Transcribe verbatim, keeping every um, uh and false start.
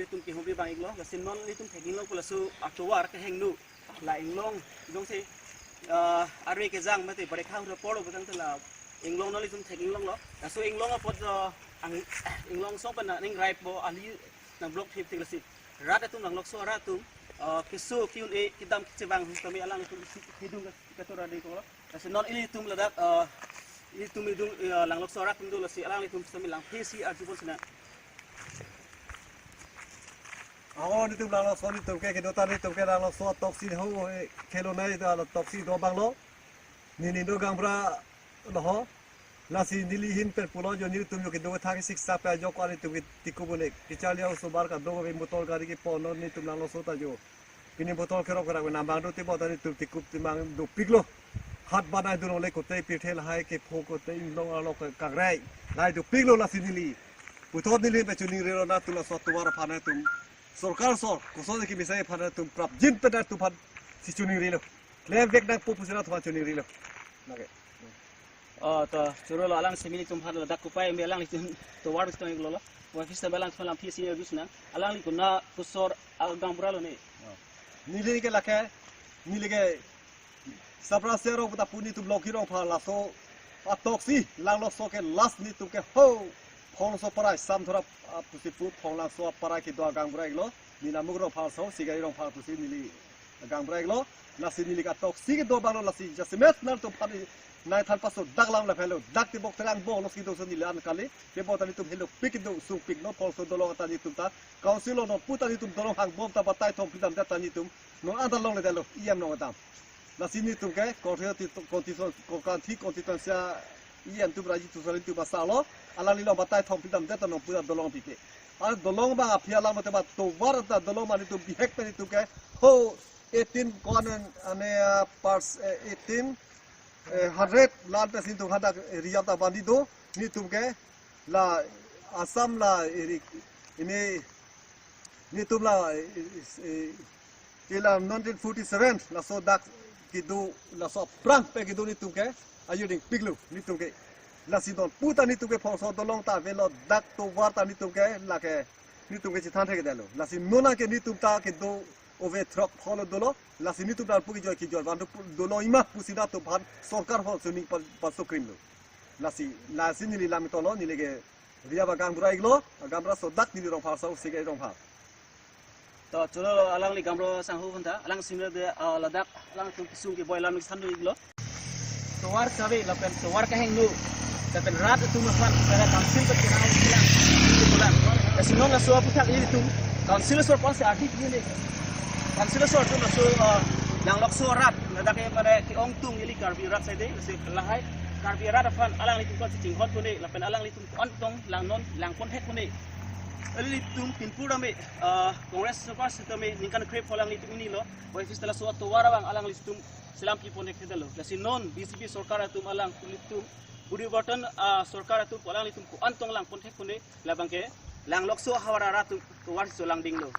Itum kehumri abang iklo, lasi non itum theklong pu laso atovar kehingno, la inglong, inglong si, ah, arve kejang mate barekha ahut apor lo putangte la inglong non itum theklong lo. Laso inglong apot, ah, ang, inglong song pen nang rai po ali nang block thip tik lasi. Rat atum, langlokso arat atum, ah, keso ki-un-e kedam kechevang tame alanglitum kedung katora dei ko. Lasi non ilitum ladak, ah, ilitum idung, ah, langlokso arat atum do lasi alanglitum tame langphe si arjupon sinang. Ako nitum langlokso nitum ke kedo ta nitum ke langlokso atoksi ho, eh, kelonei ta atoksi do abang lo. Neli do gaonbura lo ho. Lasi neli ahin pen pulo jo nelitum jo kedo thak sik sa pe ajok ko nitum ke tikup un-e. Kecharli asobar kadokave motor gari kepon non nitum langlokso ta jo. Pini botol kerok kerak nang abang do tebot ta nitum tikup timang dopiklo. Hat banai dunong le kote pirthe lahai kepho kote inglong arlo kangrai. Lahai dopiklo lasi neli. Puthot neli pen choningri lo nangtum laso atovar aphan nangtum. Sorkar asor, koson ke misa aphan nangtum prapjin pen nangtum aphan si choningri lo. Klem vek nangpo pusi nangtum aphan choningri lo. Lake. Oh, to, choro lo alang si nelitum aphan ladak kopai me alanglitum tovar bisitong lo lo. Wa fista alang aphan langphe si arjusnang. Alangli konat kosor agaonbura lo ne. Oh. Neli ke lake, neli ke Sapra Sero puta pu nitum Longki Rongphar laso atoksi langlokso ke last nitum ke ho. Phongso parai Samthora, ah, pusi pu Phonglangso parai kedo agaonbura iklo. Neli Namuk Rongphar so, Sigari Rongphar pusi neli agaonbura iklo. Lasi neli ke atoksi kedo abang lo lasi jasemet nangtum aphan nangthan paso dak lam la phelo. Dak tebok terang bong lo si do so neli an kali. Tebok ta nitum helopik kedo sungpik non Phongso dolong ta nitum ta. Council lo non pu ta nitum dolong hangbom ta batai thom pidam ta nitum. Non anta longledetlo, E M nong atam. Lasi nitum ke, Kokanthi constituency E M atum Raji Tusa atum basa lo, alangli long batai thom pidamdet ta non pu ta dolong pipe. Ar dolong abang aphi alam mate ba tovar ta dolong abang nitum bihek pen nitum ke, ho, eighteen ko-an ane, ah, pars, eh, eighteen, eh, hundred lan pen nitum hadak, eh, reserve ta bandi do, nitum ke, la Assam la iri, ini nitum la, eh, eh, eh, ila nineteen forty-seven laso dak kedo laso aphrang pen kedo nitum ke ayo dingpiklo nitum ke. Lasi non pu ta nitum ke Phongso dolong ta avelo dak tovar ta nitum ke lake nitum ke chethanthe kedetlo. Lasi non ke nitum ta kedo ove throk pholo dolo. Lasi nitum ta pu kejoi kejoi van do pu dolong ima pusi nangtum aphan sorkar aphan suning pa, pasokrim lo. Lasi, lasi neli lam tolo, neli ke Ria ba gaonbura iklo, gaonbura so dak neli Rongphar so, Sigari Rongphar. To, choro alangli gaonbura sangho aphan ta, alang simre de, ah, ladak, alangtum kesung keboi alam nangthan do iklo. Tovar kave, lapen tovar kehingno, lapen rat atum aphan, pada council pen kenang silang, silang. Lasi non laso aphuthak ilitum, council asor aphan si ardi pini. Council asor atum laso, ah, langlokso arat, ladak ke pada ke-ongtung ili Karbi arat side, lasi lahai, Karbi arat aphan, alanglitum aphan si chinghon pon-e, lapen alanglitum ko-an tong langnon langpon thek pon-e. Ilitum pinpur tame, ah, Congress sorkar sitame ningkan krep alanglitum ini lo. Wa fista laso atovar abang alanglitum selam pi pon thek lo. Lasi non B J P sorkar atum alanglitum poriborton, ah, sorkar atum alanglitum ko-an tong langpon thek pon-e. Labang ke langlokso ahavar arat atum tovar si cholangding lo.